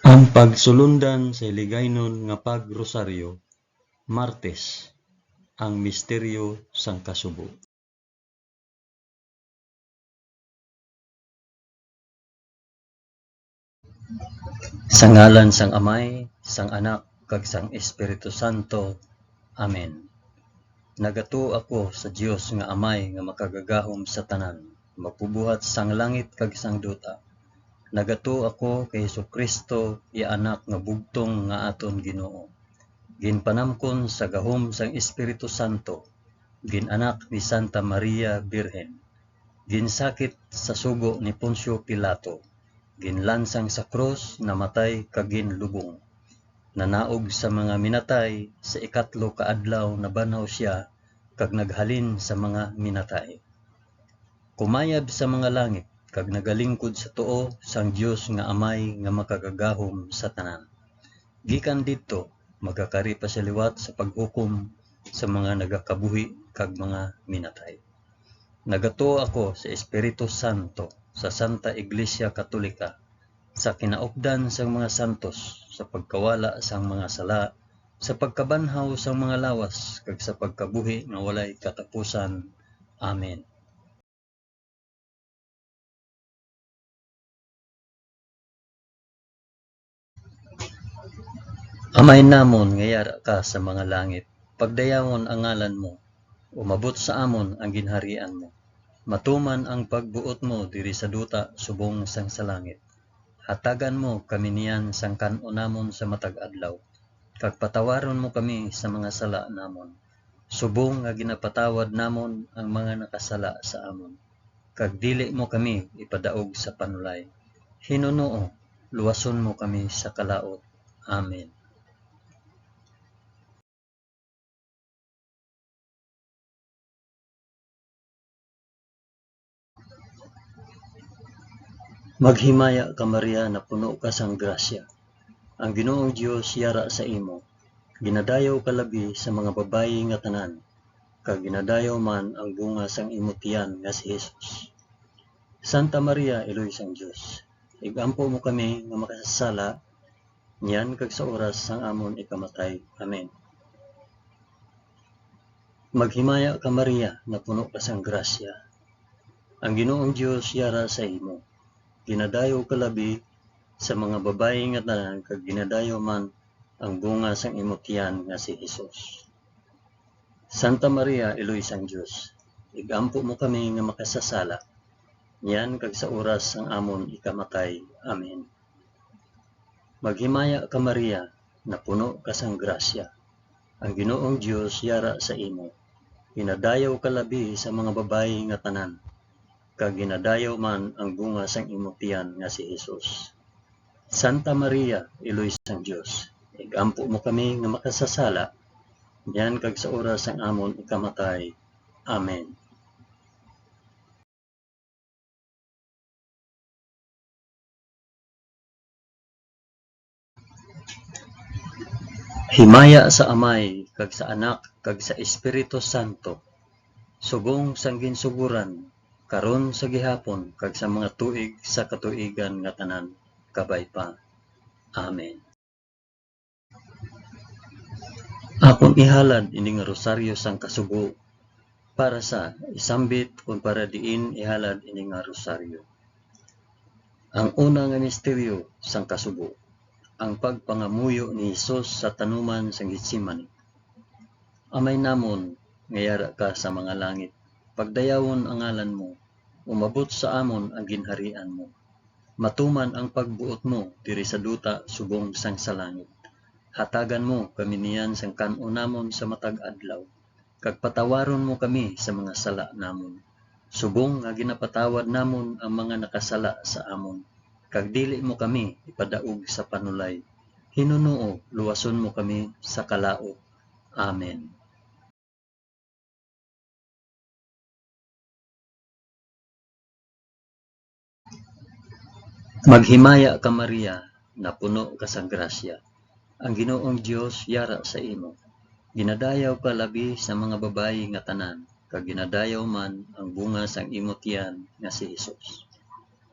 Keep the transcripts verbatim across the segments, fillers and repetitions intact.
Ang pagsulundan sa Hiligaynon nga pag-rosaryo, Martes, ang misteryo sang kasubo. Sa ngalan sang Amay, sang Anak, kag sang Espiritu Santo. Amen. Nagatuo ako sa Dios nga Amay nga makagagahom sa tanan, magbubuhat sang langit kag sang duta. Nagatuo ako kay Jesu-Cristo, iya Anak nga bugtong nga aton Ginoo. Ginpanamkon sa gahom sang Espiritu Santo, gin-anak ni Santa Maria Birhen, ginsakit sa sugo ni Poncio Pilato, ginlansang sa krus, namatay kag ginlubong. Nanaog sa mga minatay, sa ikatlo ka adlaw nabanhaw sia, kag naghalin sa mga minatay. Kumayab sa mga langit, kag nagalingkod sa tuo sang Dios nga Amay nga makagagahom sa tanan. Gikan didto, magakari pa sia liwat sa paghukom sa mga nagakabuhi kag mga minatay. Nagatuo ako sa Espiritu Santo, sa Santa Iglesia Katolika, sa kinaupdan sang mga santos, sa pagkawala sang mga sala, sa pagkabanhaw sang mga lawas, kag sa pagkabuhi nga walay katapusan. Amen. Amay namon nga yara ka sa mga langit, pagdayawon ang ngalan mo, umabot sa amon ang ginharian mo, matuman ang pagbuot mo diri sa duta subong sang sa langit. Hatagan mo kami niyan sang kan-o namon sa matag adlaw, kag patawaron mo kami sa mga sala namon, subong nga ginapatawad namon ang mga nakasala sa amon, kag dili mo kami ipadaog sa panulay. Hinunoo, luwason mo kami sa kalaut. Amen. Maghimaya ka, Maria, napuno ka sang grasya. Ang Ginoong Dios yara sa imo. Ginadayaw ka labi sa mga babayi nga tanan, kag ginadayaw man ang bunga sang imo tiyan nga si Jesus. Santa Maria, Iloy sang Dios, ig-ampo mo kami nga makasasala, niyan kag sa oras sang amon ikamatay. Amen. Maghimaya ka, Maria, napuno ka sang grasya. Ang Ginoong Dios yara sa imo. Ginadayaw ka labi sa mga babayi nga tanan, kag ginadayaw man ang bunga sang imo tiyan nga si Jesus. Santa Maria, Iloy sang Dios, ig-ampo mo kami nga makasasala, niyan kag sa oras sang amon ikamatay. Amen. Maghimaya ka, Maria, napuno ka sang grasya. Ang Ginoong Dios yara sa imo. Ginadayaw ka labi sa mga babayi nga tanan, kag ginadayaw man ang bunga sang imo tiyan nga si Jesus. Santa Maria, Iloy sang Dios, ig-ampo mo kami nga makasasala, niyan kag sa oras sang amon ikamatay. Amen. Himaya sa Amay, kag sa Anak, kag sa Espiritu Santo, subong sang ginsugoran, karon, sa gihapon, kag sa mga tuig sa katuigan nga tanan. Kabay pa. Amen. Akon ihalad ini nga rosaryo sang kasubo para sa isambit kon para diin ihalad ini nga rosaryo. Ang una nga misteryo sang kasubo, ang pagpangamuyo ni Jesus sa tanuman sang Getsemani. Amay namon nga yara ka sa mga langit, pagdayawon ang ngalan mo, umabot sa amon ang ginharian mo. Matuman ang pagbuot mo diri sa duta subong sang sa langit. Hatagan mo kami niyan sang kan-on namon sa matag adlaw, kag patawaron mo kami sa mga sala namon, subong nga ginapatawad namon ang mga nakasala sa amon, kag dili mo kami ipadaog sa panulay. Hinunoo, luwason mo kami sa kalaut. Amen. Maghimaya ka, Maria, napuno ka sang grasya. Ang Ginoong Dios yara sa imo. Ginadayaw ka labi sa mga babayi nga tanan, kag ginadayaw man ang bunga sang imo tiyan nga si Jesus.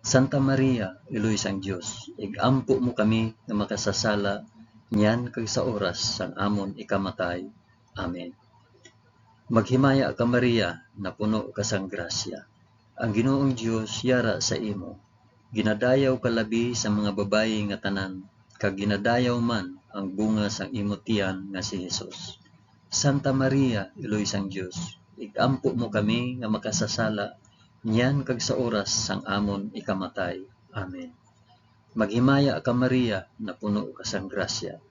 Santa Maria, Iloy sang Dios, ig-ampo mo kami nga makasasala niyan kag sa oras sang amon ikamatay. Amen. Maghimaya ka, Maria, napuno ka sang grasya. Ang Ginoong Dios yara sa imo. Ginadayaw ka labi sa mga babayi nga tanan, kag ginadayaw man ang bunga sang imo tiyan nga si Jesus. Santa Maria, Iloy sang Dios, ig-ampo mo kami nga makasasala niyan kag sa oras sang amon ikamatay. Amen. Maghimaya ka, Maria, napuno ka sang grasya.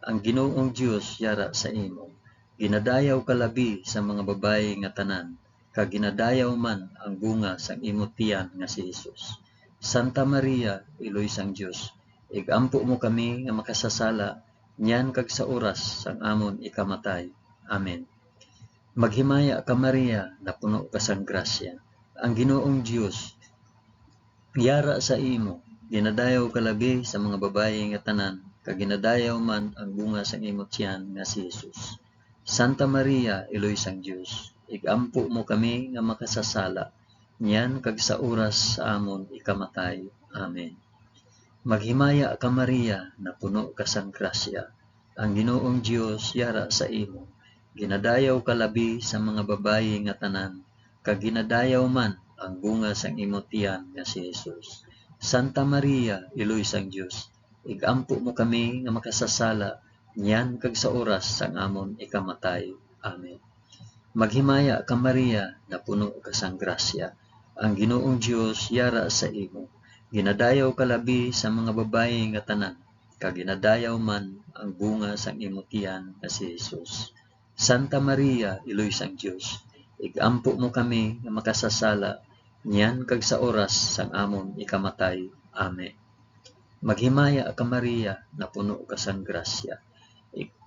Ang Ginoong Dios yara sa imo. Ginadayaw ka labi sa mga babayi nga tanan, kag ginadayaw man ang bunga sang imo tiyan nga si Jesus. Santa Maria, Iloy sang Dios, ig-ampo mo kami nga makasasala niyan kag sa oras sang amon ikamatay. Amen. Maghimaya ka, Maria, napuno ka sang grasya. Ang Ginoong Dios yara sa imo. Ginadayaw ka labi sa mga babayi nga tanan, kag ginadayaw man ang bunga sang imo tiyan nga si Jesus. Santa Maria, Iloy sang Dios, ig-ampo mo kami nga makasasala niyan kag sa oras sa amon ikamatay. Amen. Maghimaya ka, Maria, napuno ka sang grasya. Ang Ginoong Dios yara sa imo. Ginadayaw ka labi sa mga babayi nga tanan, kag ginadayaw man ang bunga sang imo tiyan nga si Jesus. Santa Maria, Iloy sang Dios, ig-ampo mo kami nga makasasala niyan kag sa oras sang amon ikamatay. Amen. Maghimaya ka, Maria, napuno ka sang grasya. Ang Ginoong Dios yara sa imo. Ginadayaw ka labi sa mga babayi nga tanan, kag ginadayaw man ang bunga sang imo tiyan nga si Jesus. Santa Maria, Iloy sang Dios, ig-ampo mo kami nga makasasala niyan kag sa oras sang amon ikamatay. Amen. Maghimaya ka, Maria, napuno ka sang grasya. Ik-,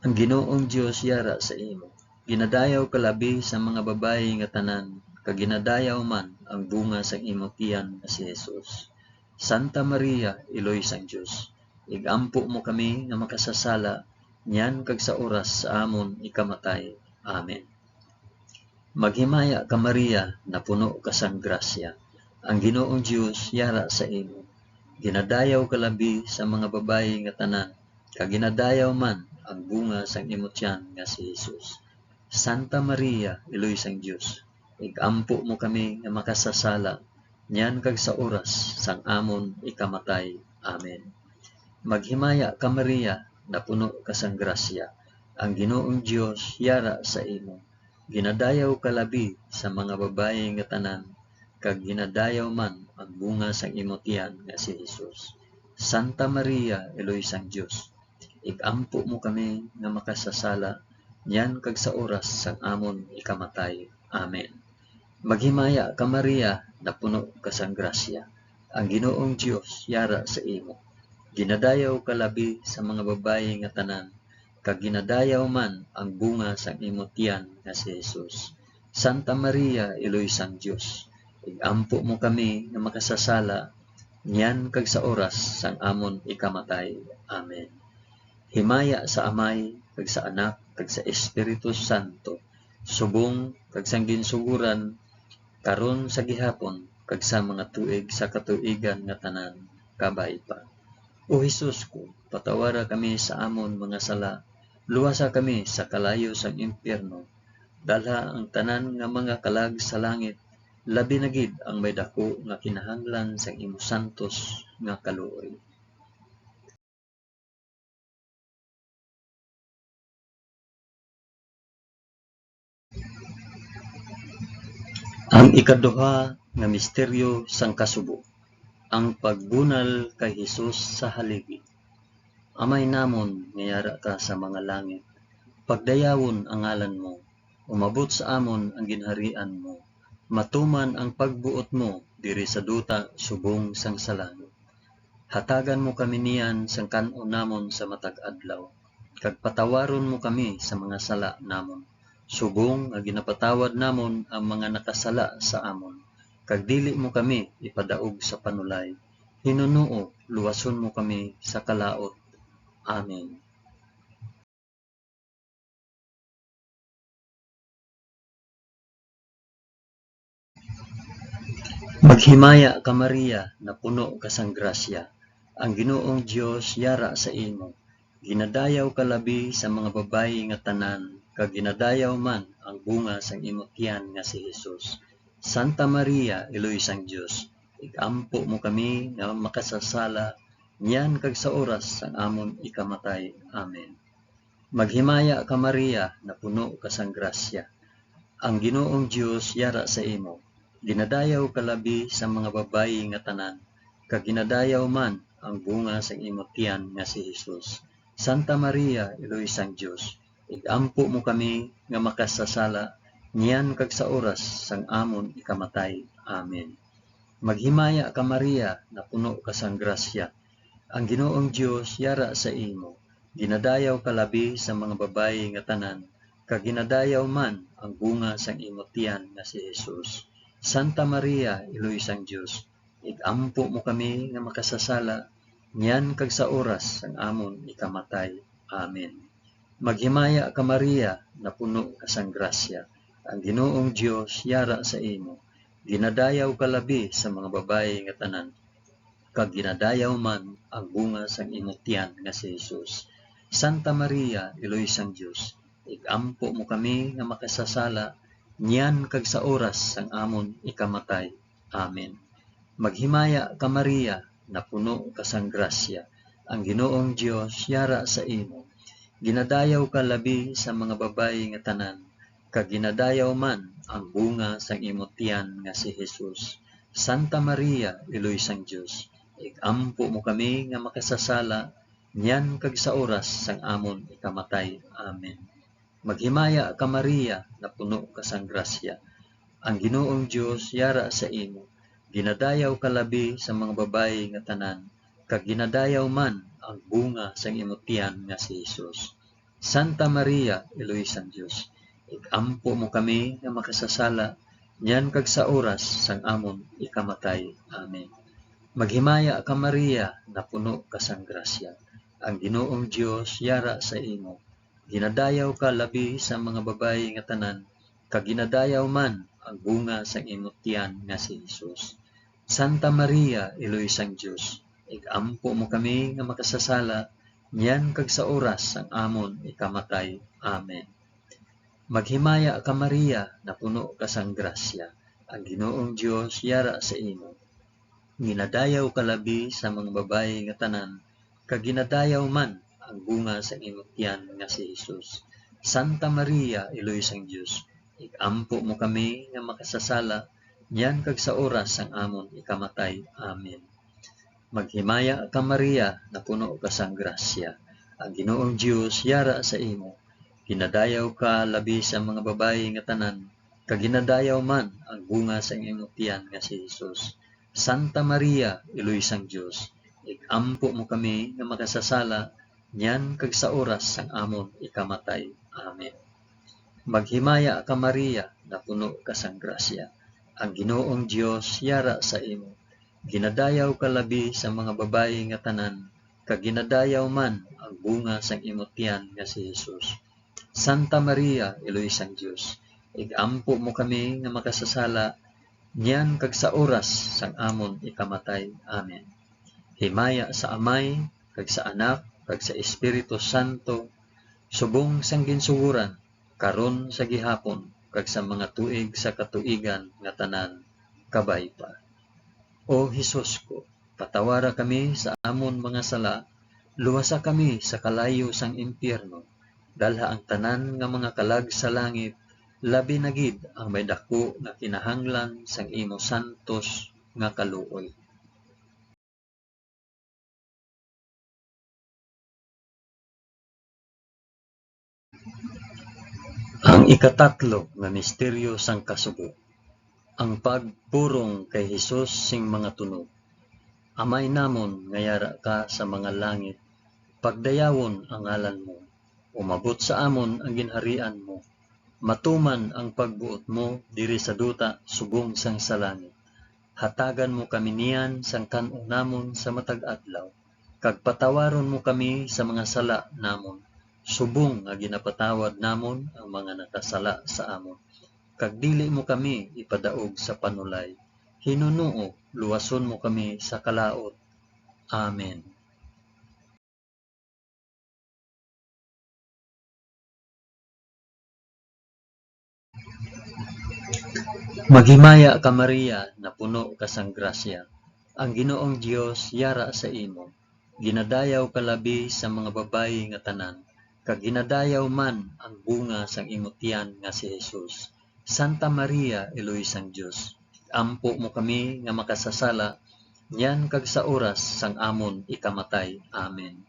ang Ginoong Dios yara sa imo. Ginadayaw ka labi sa mga babayi nga tanan, kag ginadayaw man ang bunga sang imo tiyan nga si Jesus. Santa Maria, Iloy sang Dios, ig-ampo mo kami nga makasasala niyan kag sa oras sa amon ikamatay. Amen. Maghimaya ka, Maria, napuno ka sang grasya. Ang Ginoong Dios yara sa imo. Ginadayaw ka labi sa mga babayi nga tanan, kag ginadayaw man ang bunga sang imo tiyan nga si Jesus. Santa Maria, Iloy sang Dios, ig-ampo mo kami nga makasasala niyan kag sa oras sang amon ikamatay. Amen. Maghimaya ka, Maria, napuno ka sang grasya. Ang Ginoong Dios yara sa imo. Ginadayaw ka labi sa mga babayi nga tanan, kag ginadayaw man ang bunga sang imo tiyan nga si Jesus. Santa Maria, Iloy sang Dios, ig-ampo mo kami nga makasasala niyan kag sa oras sang amon ikamatay. Amen. Maghimaya ka, Maria, napuno ka sang grasya. Ang Ginoong Dios yara sa imo. Ginadayaw ka labi sa mga babayi nga tanan, kag ginadayaw man ang bunga sang imo tiyan nga si Jesus. Santa Maria, Iloy sang Dios, ig-ampo mo kami nga makasasala niyan kag sa oras sang amon ikamatay. Amen. Himaya sa Amay, kag sa Anak, kag sa Espiritu Santo, subong kag sang ginsugoran, karon, sa gihapon, kag sa mga tuig sa katuigan nga tanan. Kabay pa. O Jesus ko, patawara kami sa amon mga sala, luwasa kami sa kalayo sang impyerno, dalha ang tanan nga mga kalag sa langit, labi na gid ang may daku nga kinahanglan sang imo santos nga kaluoy. Ang ikaduha nga misteryo sang kasubo, ang pagbunal kay Jesus sa haligi. Amay namon nga yara ka sa mga langit, pagdayawon ang ngalan mo, umabot sa amon ang ginharian mo, matuman ang pagbuot mo diri sa duta subong sang sa langit. Hatagan mo kami niyan sang kan-on namon sa matag adlaw, kag patawaron mo kami sa mga sala namon, subong nga ginapatawad namon ang mga nakasala sa amon, kag dili mo kami ipadaog sa panulay. Hinunoo, luwason mo kami sa kalaut. Amen. Maghimaya ka, Maria, napuno ka sang grasya, ang Ginoong Dios yara sa imo. Ginadayaw ka labi sa mga babayi nga tanan, kag ginadayaw man ang bunga sang imo tiyan nga si Jesus. Santa Maria, Iloy sang Dios, ig-ampo mo kami nga makasasala niyan kag sa oras sang amon ikamatay. Amen. Maghimaya ka, Maria, napuno ka sang grasya. Ang Ginoong Dios yara sa imo. Ginadayaw ka labi sa mga babayi nga tanan, kag ginadayaw man ang bunga sang imo tiyan nga si Jesus. Santa Maria, Iloy sang Dios, ig-ampo mo kami nga makasasala niyan kag sa oras sang amon ikamatay. Amen. Maghimaya ka, Maria, napuno ka sang grasya. Ang Ginoong Dios yara sa imo. Ginadayaw ka labi sa mga babayi nga tanan, kag ginadayaw man ang bunga sang imo tiyan nga si Jesus. Santa Maria, Iloy sang Dios, ig-ampo mo kami nga makasasala niyan kag sa oras sang amon ikamatay. Amen. Maghimaya ka, Maria, napuno ka sang grasya. Ang Ginoong Dios yara sa imo. Ginadayaw ka labi sa mga babayi nga tanan, kag ginadayaw man ang bunga sang imo tiyan nga si Jesus. Santa Maria, Iloy sang Dios, ig-ampo mo kami nga makasasala niyan kag sa oras sang amon ikamatay. Amen. Maghimaya ka, Maria, napuno ka sang grasya, ang Ginoong Dios yara sa imo. Ginadayaw ka labi sa mga babayi nga tanan, kag ginadayaw man ang bunga sang imo tiyan nga si Jesus. Santa Maria, Iloy sang Dios, ig-ampo mo kami nga makasasala niyan kag sa oras sang amon ikamatay. Amen. Maghimaya ka, Maria, napuno ka sang grasya. Ang Ginoong Dios yara sa imo. Ginadayaw ka labi sa mga babayi nga tanan, kag ginadayaw man ang bunga sang imo tiyan nga si Jesus. Santa Maria, Iloy sang Dios, ig-ampo mo kami nga makasasala niyan kag sa oras sang amon ikamatay. Amen. Maghimaya ka, Maria, napuno ka sang grasya. Ang Ginoong Dios yara sa imo. Ginadayaw ka labi sa mga babayi nga tanan, kag ginadayaw man ang bunga sang imo tiyan nga si Jesus. Santa Maria, Iloy sang Dios, ig-ampo mo kami nga makasasala niyan kag sa oras sang amon ikamatay. Amen. Maghimaya ka, Maria, napuno ka sang grasya, ang Ginoong Dios yara sa imo. Ginadayaw ka labi sa mga babayi nga tanan, kag ginadayaw man ang bunga sang imo tiyan nga si Jesus. Santa Maria, Iloy sang Dios, ig-ampo mo kami nga makasasala niyan kag sa oras sang amon ikamatay. Amen. Maghimaya ka, Maria, napuno ka sang grasya. Ang Ginoong Dios yara sa imo. Ginadayaw ka labi sa mga babayi nga tanan, kag ginadayaw man ang bunga sang imo tiyan nga si Jesus. Santa Maria, Iloy sang Dios, ig-ampo mo kami nga makasasala niyan kag sa oras sang amon ikamatay. Amen. Maghimaya ka, Maria, napuno ka sang grasya. Ang Ginoong Dios yara sa imo. Ginadayaw ka labi sa mga babayi nga tanan, kag ginadayaw man ang bunga sang imo tiyan nga si Jesus. Santa Maria, Iloy sang Dios, ig-ampo mo kami nga makasasala niyan kag sa oras sang amon ikamatay. Amen. Himaya sa Amay, kag sa Anak, kag sa Espiritu Santo, subong sang ginsuguran, karon, sa gihapon, kag sa mga tuig sa katuigan nga tanan. Kabay pa. O Jesus ko, patawara kami sa amon mga sala, luwasa kami sa kalayo sang impyerno, dalha ang tanan nga mga kalag sa langit, labi na gid ang may daku nga kinahanglan sang imo santos nga kaluoy. Ang ikatatlo nga misteryo sang kasubo, ang pagpurong kay Jesus sing mga tunog. Amay namon nga yara ka sa mga langit, pagdayawon ang ngalan mo. Umabot sa amon ang ginharian mo. Matuman ang pagbuot mo diri sa duta subong sang sa langit. Hatagan mo kami niyan sang kan-o namon sa matag adlaw, kag patawaron mo kami sa mga sala namon, subong nga ginapatawad namon ang mga nakasala sa amon. Kag dili mo kami ipadaog sa panulay, Hinunoo, luwason mo kami sa kalaut. Amen. Maghimaya ka, Maria, napuno ka sang grasya. Ang Ginoong Dios yara sa imo. Ginadayaw ka labi sa mga babayi nga tanan, kag ginadayaw man ang bunga sang imo tiyan nga si Jesus. Santa Maria, Iloy sang Dios, ampo mo kami nga makasasala, niyan kag sa oras sang amon ikamatay. Amen.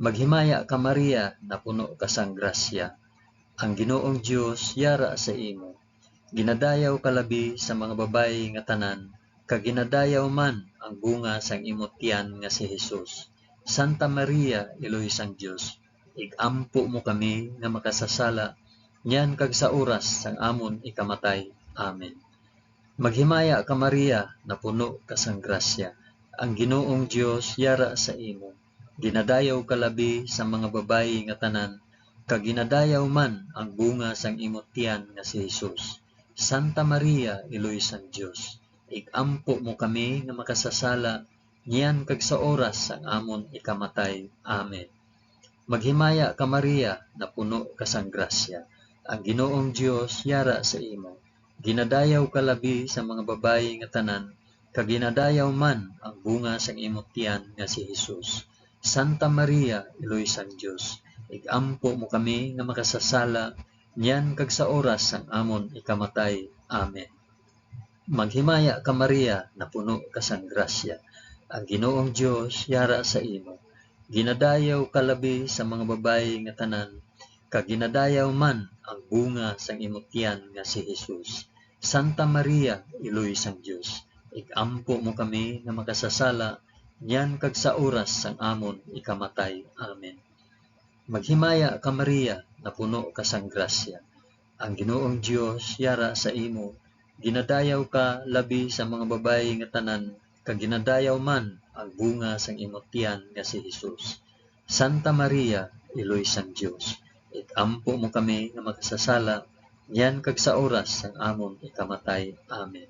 Maghimaya ka, Maria, napuno ka sang grasya. Ang Ginoong Dios yara sa imo. Ginadayaw ka labi sa mga babayi nga tanan, kag ginadayaw man ang bunga sang imo tiyan nga si Jesus. Santa Maria, Iloy sang Dios, ig-ampo mo kami nga makasasala, niyan kag sa oras sang amon ikamatay. Amen. Maghimaya ka, Maria, napuno ka sang grasya. Ang Ginoong Dios yara sa imo. Ginadayaw ka labi sa mga babayi nga tanan, kag ginadayaw man ang bunga sang imo tiyan nga si Jesus. Santa Maria, Iloy sang Dios, ig-ampo mo kami nga makasasala, niyan kag sa oras sang amon ikamatay. Amen. Maghimaya ka, Maria, napuno ka sang grasya. Ang Ginoong Dios yara sa imo. Ginadayaw ka labi sa mga babayi nga tanan, kag ginadayaw man ang bunga sang imo tiyan nga si Jesus. Santa Maria, Iloy sang Dios, ig-ampo mo kami nga makasasala, niyan kag sa oras sang amon ikamatay. Amen. Maghimaya ka, Maria, napuno ka sang grasya. Ang Ginoong Dios yara sa imo. Ginadayaw ka labi sa mga babayi nga tanan, kag ginadayaw man ang bunga sang imo tiyan nga si Jesus. Santa Maria, Iloy sang Dios, ig-ampo mo kami nga makasasala, niyan kag sa oras sang amon ikamatay. Amen. Maghimaya ka, Maria, napuno ka sang grasya. Ang Ginoong Dios yara sa imo. Ginadayaw ka labi sa mga babayi nga tanan, kag ginadayaw man ang bunga sang imo tiyan nga si Jesus. Santa Maria, Iloy sang Dios, ig-ampo mo kami nga makasasala, niyan kag sa oras sang amon ikamatay. Amen.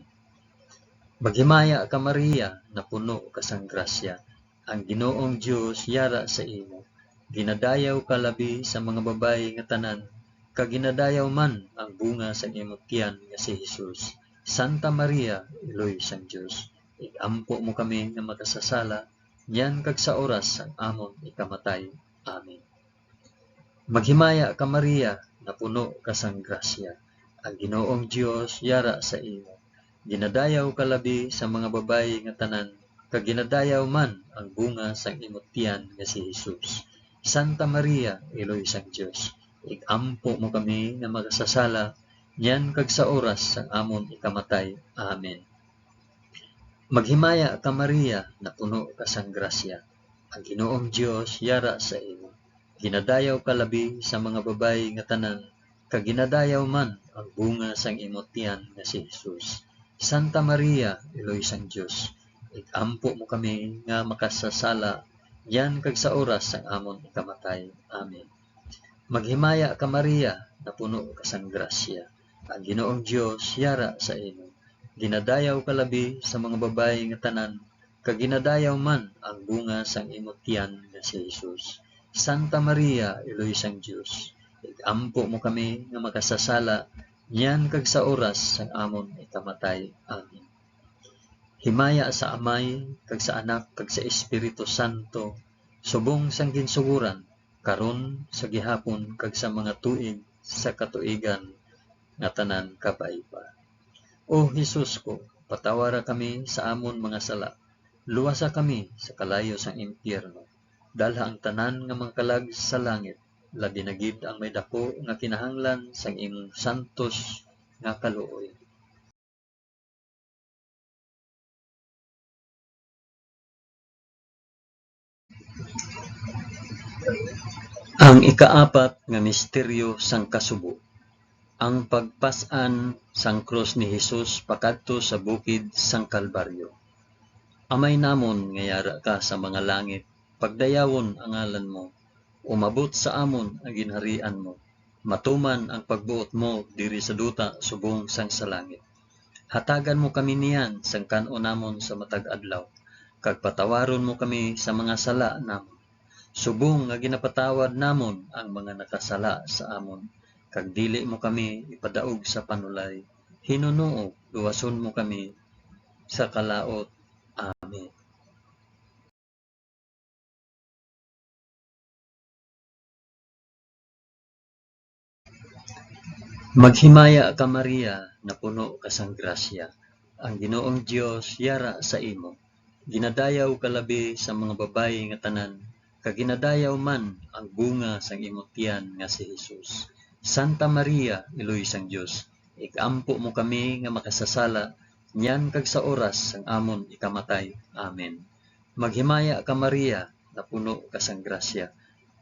Maghimaya ka, Maria, napuno ka sang grasya. Ang Ginoong Dios yara sa imo. Ginadayaw ka labi sa mga babayi nga tanan, kag ginadayaw man ang bunga sang imo tiyan nga si Jesus. Santa Maria, Iloy sang Dios, ig-ampo mo kami nga makasasala, niyan kag sa oras sang amon ikamatay. Amen. Maghimaya ka, Maria, napuno ka sang grasya. Ang Ginoong Dios yara sa imo. Ginadayaw ka labi sa mga babayi nga tanan, kag ginadayaw man ang bunga sang imo tiyan nga si Jesus. Santa Maria, Iloy sang Dios, ig-ampo mo kami nga makasasala, niyan kag sa oras sang amon ikamatay. Amen. Maghimaya ka, Maria, napuno ka sang grasya. Ang Ginoong Dios yara sa imo. Ginadayaw ka labi sa mga babayi nga tanan, kag ginadayaw man ang bunga sang imo tiyan nga si Jesus. Santa Maria, Iloy sang Dios, ig-ampo mo kami nga makasasala, niyan kag sa oras sang amon ikamatay. Amen. Maghimaya ka, Maria, napuno ka sang grasya. Ang Ginoong Dios yara sa imo. Ginadayaw ka labi sa mga babayi nga tanan, kag ginadayaw man ang bunga sang imo tiyan nga si Jesus. Santa Maria, Iloy sang Dios, ig-ampo mo kami nga makasasala, niyan kag sa oras sang amon ikamatay. Amen. Himaya sa Amay, kag sa Anak, kag sa Espiritu Santo, subong sang ginsugoran, karon, sa gihapon, kag sa mga tuig sa katuigan nga tanan. Kabay pa. O Jesus ko, patawara kami sa amon mga sala, luwasa kami sa kalayo sang impyerno, dalha ang tanan nga mga kalag sa langit, labi na gid ang may daku nga kinahanglan sang imong santos nga kaluoy. Ang ikaapat nga misteryo sang kasubo, ang pagpas-an sang krus ni Jesus pakadto sa bukid sang Kalbaryo. Amay namon nga yara ka sa mga langit, pagdayawon ang ngalan mo, umabot sa amon ang ginharian mo, matuman ang pagbuot mo diri sa duta subong sang sa langit. Hatagan mo kami niyan sang kan-on namon sa matag adlaw, kag patawaron mo kami sa mga sala namon, subong nga ginapatawad namon ang mga nakasala sa amon, kag dili mo kami ipadaog sa panulay, hinunoo luwason mo kami sa kalaut. Amen. Maghimaya ka, Maria, napuno ka sang grasya, ang Ginoong Dios yara sa imo. Ginadayaw ka labi sa mga babayi nga tanan, kag ginadayaw man ang bunga sang imo tiyan nga si Jesus. Santa Maria, Iloy sang Dios, ig-ampo mo kami nga makasasala niyan kag sa oras sang amon ikamatay. Amen. Maghimaya ka, Maria, napuno ka sang grasya.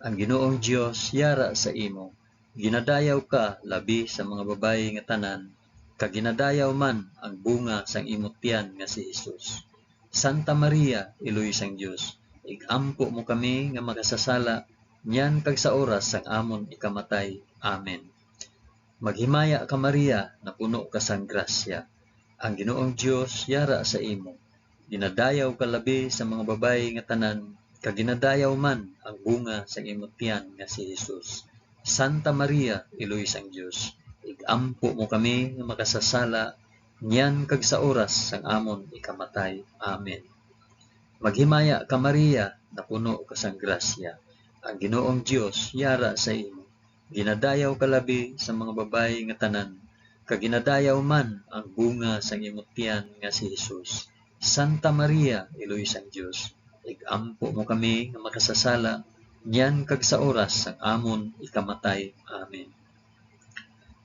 Ang Ginoong Dios yara sa imo. Ginadayaw ka labi sa mga babayi nga tanan, kag ginadayaw man ang bunga sang imo tiyan nga si Jesus. Santa Maria, Iloy sang Dios, ig-ampo mo kami nga makasasala niyan kag sa oras sang amon ikamatay. Amen. Maghimaya ka, Maria, napuno ka sang grasya. Ang Ginoong Dios yara sa imo. Ginadayaw ka labi sa mga babayi nga tanan, kag ginadayaw man ang bunga sang imo tiyan nga si Jesus. Santa Maria, Iloy sang Dios, ig-ampo mo kami nga makasasala niyan kag sa oras sang amon ikamatay. Amen. Maghimaya ka, Maria, napuno ka sang grasya. Ang Ginoong Dios yara sa imo. Ginadayaw ka labi sa mga babayi nga tanan, kag ginadayaw man ang bunga sang imo tiyan nga si Jesus. Santa Maria, Iloy sang Dios, ig-ampo mo kami nga makasasala niyan kag sa oras sang amon ikamatay. Amen.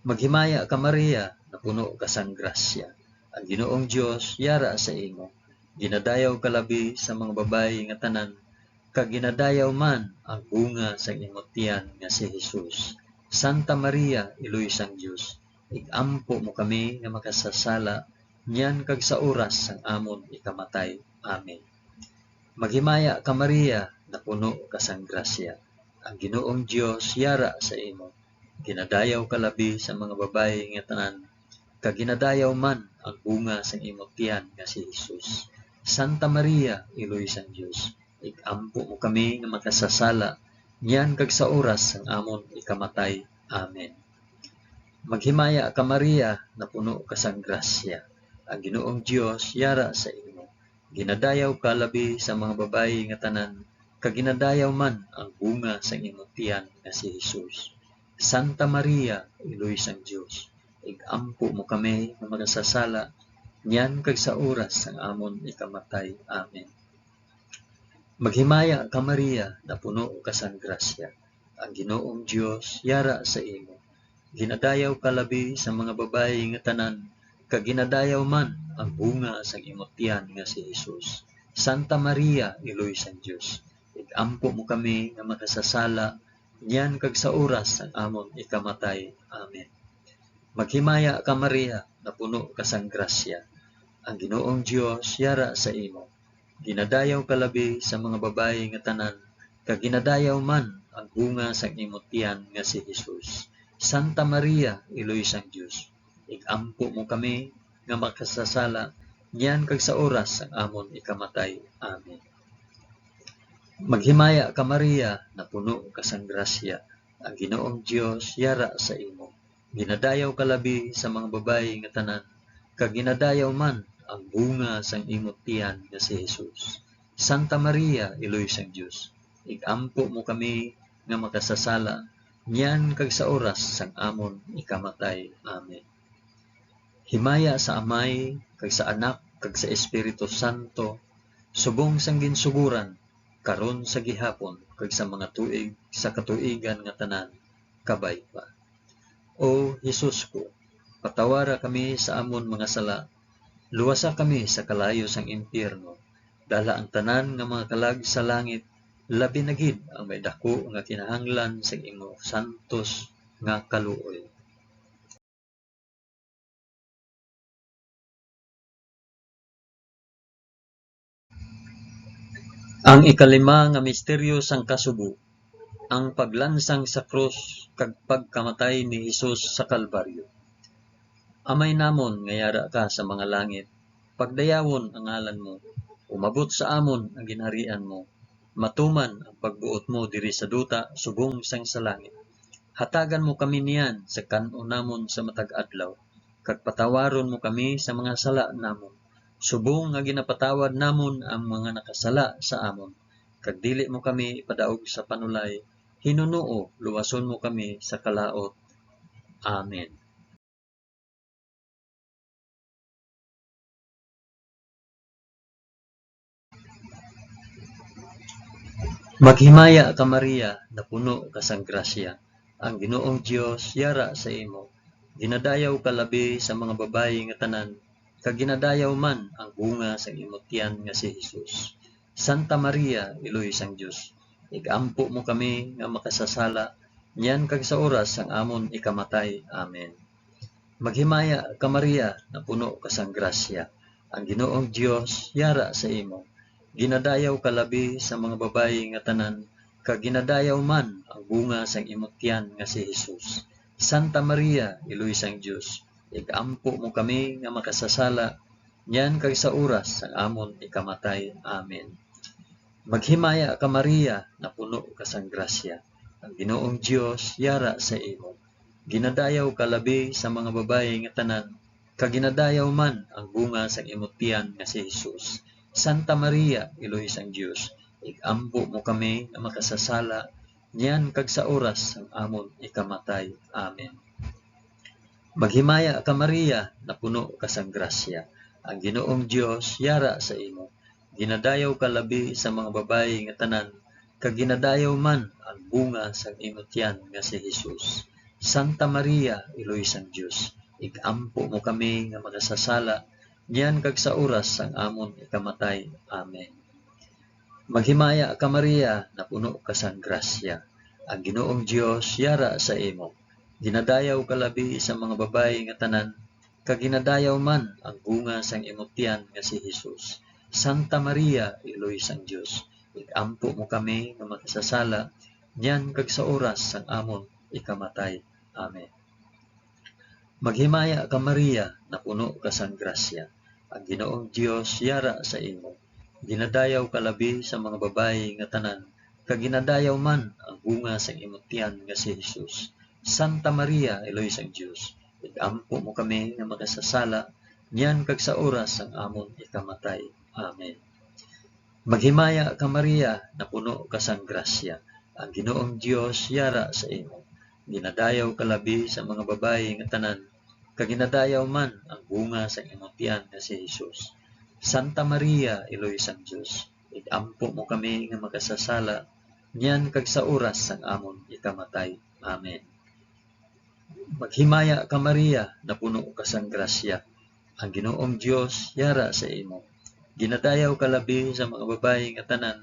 Maghimaya ka, Maria, napuno ka sang grasya. Ang Ginoong Dios yara sa imo. Ginadayaw ka labi sa mga babayi nga tanan, kag ginadayaw man ang bunga sang imo tiyan nga si Jesus. Santa Maria, Iloy sang Dios, ig-ampo mo kami nga makasasala niyan kag sa oras sang amon ikamatay. Amen. Maghimaya ka, Maria, napuno ka sang grasya. Ang Ginoong Dios yara sa imo. Ginadayaw ka labi sa mga babayi nga tanan, kag ginadayaw man ang bunga sang imo tiyan nga si Jesus. Santa Maria, Iloy sang Dios, ig-ampo mo kami nga makasasala niyan kag sa oras sang amon ikamatay. Amen. Maghimaya ka, Maria, napuno ka sang grasya. Ang Ginoong Dios yara sa imo. Ginadayaw ka labi sa mga babayi nga tanan, kag ginadayaw man ang bunga sang imo tiyan nga si Jesus. Santa Maria, Iloy sang Dios, ig-ampo mo kami nga makasasala niyan kag sa oras sang amon ikamatay. Amen. Maghimaya ka, Maria, napuno ka sang grasya. Ang Ginoong Dios yara sa imo. Ginadayaw ka labi sa mga babayi nga tanan, kag ginadayaw man ang bunga sang imo tiyan nga si Jesus. Santa Maria, Iloy sang Dios, ig-ampo mo kami nga makasasala niyan kag sa oras sang amon ikamatay. Amen. Maghimaya ka, Maria, napuno ka sang grasya. Ang Ginoong Dios yara sa imo. Ginadayaw ka labi sa mga babayi nga tanan, kag ginadayaw man ang bunga sang imo tiyan nga si Jesus. Santa Maria, Iloy sang Dios, ig-ampo mo kami nga makasasala niyan kag sa oras sang amon ikamatay. Amen. Maghimaya ka, Maria, napuno ka sang grasya. Ang Ginoong Dios yara sa imo. Ginadayaw ka labi sa mga babayi nga tanan, kag ginadayaw man ang bunga sang imo tiyan nga si Jesus. Santa Maria, Iloy sang Dios, ig-ampo mo kami nga makasasala niyan kag sa oras sang amon ikamatay. Amen. Himaya sa Amay, kag sa Anak, kag sa Espiritu Santo, subong sang ginsugoran, karon, sa gihapon, kag sa mga tuig sa katuigan nga tanan. Kabay pa. O Jesus ko, patawara kami sa amon mga sala, luwasa kami sa kalayo sang impyerno, dala ang tanan nga mga kalag sa langit, labi na gid ang may daku nga kinahanglan sang imo santos nga kaluoy. Ang ikalima nga misteryo sang kasubo, ang paglansang sa krus kag pagkamatay ni Jesus sa Kalbaryo. Amay namon nga yara ka sa mga langit, pagdayawon ang ngalan mo. Umabot sa amon ang ginharian mo. Matuman ang pagbuot mo diri sa duta subong sang sa langit. Hatagan mo kami niyan sa kan-on namon sa matag adlaw, kag patawaron mo kami sa mga sala namon, subong nga ginapatawad namon ang mga nakasala sa amon. Kag dili mo kami ipadaog sa panulay, hinunoo, luwason mo kami sa kalaut. Amen. Maghimaya ka, Maria, napuno ka sang grasya. Ang Ginoong Dios yara sa imo. Ginadayaw ka labi sa mga babayi nga tanan, kag ginadayaw man ang bunga sang imo tiyan nga si Jesus. Santa Maria, Iloy sang Dios, ig-ampo mo kami nga makasasala, niyan kag sa oras sang amon ikamatay. Amen. Maghimaya ka, Maria, napuno ka sang grasya. Ang Ginoong Dios yara sa imo. Ginadayaw ka labi sa mga babayi nga tanan, kag ginadayaw man ang bunga sang imo tiyan nga si Jesus. Santa Maria, Iloy sang Dios, ig-ampo mo kami nga makasasala, niyan kag sa oras sang amon ikamatay. Amen. Maghimaya ka, Maria, napuno ka sang grasya. Ang Ginoong Dios yara sa imo. Ginadayaw ka labi sa mga babayi nga tanan, kag ginadayaw man ang bunga sang imo tiyan nga si Jesus. Santa Maria, Iloy sang Dios, ig-ampo mo kami nga makasasala, niyan kag sa oras sang amon ikamatay. Amen. Maghimaya ka, Maria, napuno ka sang grasya. Ang Ginoong Dios yara sa imo. Ginadayaw ka labi sa mga babayi nga tanan, kag ginadayaw man ang bunga sang imo tiyan nga si Jesus. Santa Maria, Iloy sang Dios, ig-ampo mo kami nga makasasala, niyan kag sa oras sang amon ikamatay. Amen. Maghimaya ka, Maria, napuno ka sang grasya. Ang Ginoong Dios yara sa imo. Ginadayaw ka labi sa mga babayi nga tanan, kag ginadayaw man ang bunga sang imo tiyan nga si Jesus. Santa Maria, Iloy sang Dios, ig-ampo mo kami nga makasasala, niyan kag sa oras sang amon ikamatay. Amen. Maghimaya ka, Maria, napuno ka sang grasya. Ang Ginoong Dios yara sa imo. Ginadayaw ka labi sa mga babayi nga tanan, kag ginadayaw man ang bunga sang imo tiyan nga si Jesus. Santa Maria, Iloy sang Dios, ig-ampo mo kami nga makasasala, niyan kag sa oras sang amon ikamatay. Amen. Maghimaya ka, Maria, napuno ka sang grasya. Ang Ginoong Dios yara sa imo. Ginadayaw ka labi sa mga babayi nga tanan, kag ginadayaw man ang bunga sang imo tiyan nga si Jesus. Santa Maria, Iloy sang Dios, ig-ampo mo kami nga makasasala, niyan kag sa oras sang amon ikamatay. Amen. Maghimaya ka, Maria, napuno ka sang grasya. Ang Ginoong Dios yara sa imo. Ginadayaw ka labi sa mga babayi nga tanan,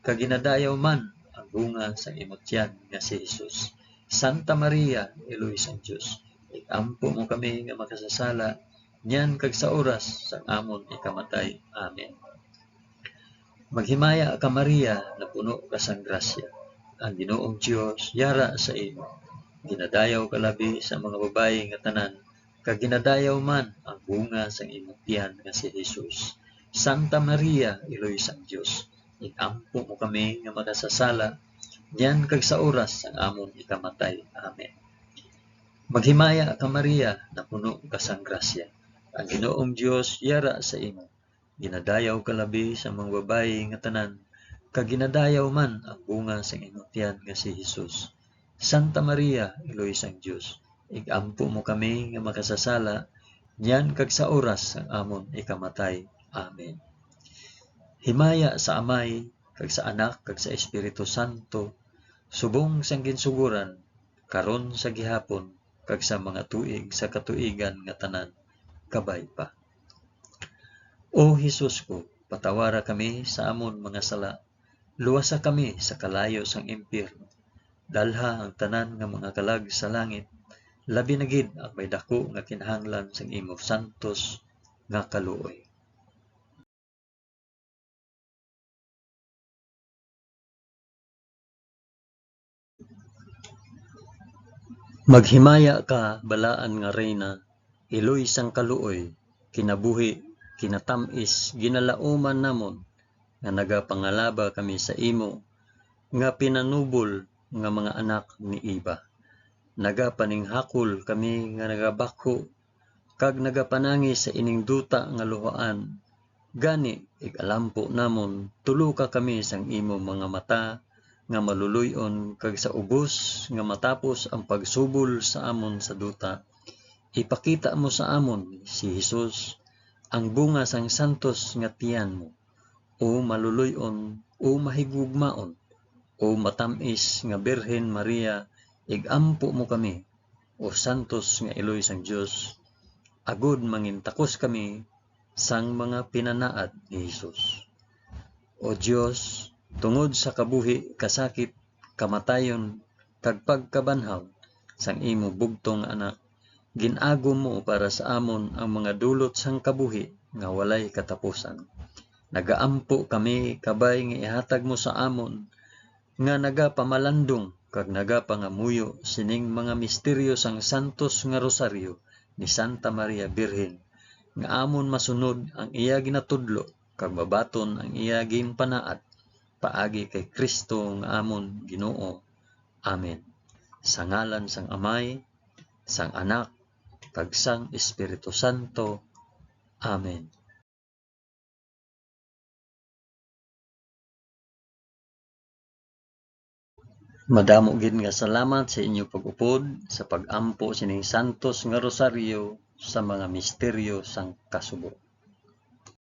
kag ginadayaw man ang bunga sang imo tiyan nga si Jesus. Santa Maria, Iloy sang Dios, ig-ampo mo kami nga makasasala, niyan kag sa oras sang amon ikamatay. Amen. Maghimaya ka, Maria, napuno ka sang grasya. Ang Ginoong Dios yara sa imo. Ginadayaw ka labi sa mga babayi nga tanan, kag ginadayaw man ang bunga sang imo tiyan nga si Jesus. Santa Maria, Iloy sang Dios, ig-ampo mo kami nga makasasala, niyan kag sa oras sang amon ikamatay. Amen. Maghimaya ka, Maria, napuno ka sang grasya. Ang Ginoong Dios yara sa imo. Ginadayaw ka labi sa mga babayi nga tanan, kag ginadayaw man ang bunga sang imo tiyan nga si Jesus. Santa Maria, Iloy sang Dios, ig-ampo mo kami nga makasasala, niyan kag sa oras sang amon ikamatay. Amen. Himaya sa Amay, kag sa Anak, kag sa Espiritu Santo, subong sang ginsugoran, karon, sa gihapon, kag sa mga tuig sa katuigan nga tanan. Kabay pa. O Jesus ko, patawara kami sa amon mga sala, luwasa kami sa kalayo sang impyerno, dalha ang tanan nga mga kalag sa langit, labi na gid ang may daku nga kinahanglan sang imo santos nga kaluoy. Maghimaya ka, balaan nga Reyna, iloy sang kaluoy, kinabuhi, kinatam-is, ginalauman namon, nga nagapangalaba kami sa imo, nga pinanubol nga mga anak ni Eva. Nagapaninghakol kami nga nagabakho, kag nagapanangi sa ining duta nga luhaan. Gani, ig-alampo namon, tuloka kami sang imo mga mata nga maluloy-on, kag sa ubos nga matapos ang pagsubol sa amon sa duta, ipakita mo sa amon si Jesus, ang bunga sang santos nga tiyan mo. O maluloy-on, o mahigugmaon, o matam-is nga Birhen Maria, ig-ampo mo kami, o santos nga iloy sang Dios, agod mangintakos kami sang mga pinanaad ni Jesus. O Dios, tungod sa kabuhi, kasakit, kamatayon, kag pagkabanhaw sang imo bugtong nga Anak, gin-agom mo para sa amon ang mga dulot sang kabuhi nga walay katapusan. Nagaampo kami kabay nga ihatag mo sa amon nga nagapamalandong kag nagapangamuyo sining mga misteryo sang santos nga rosaryo ni Santa Maria Birhen, nga amon masunod ang iya ginatudlo kag mabaton ang iya ginpanaad, paagi kay Cristo nga amon Ginoo. Amen. Sa ngalan sang Amay, sang Anak, kag sang Espiritu Santo. Amen. Madamo gid nga salamat sa inyo pag-upod sa pag-ampo sining santos nga rosaryo sa mga misteryo sang kasubo.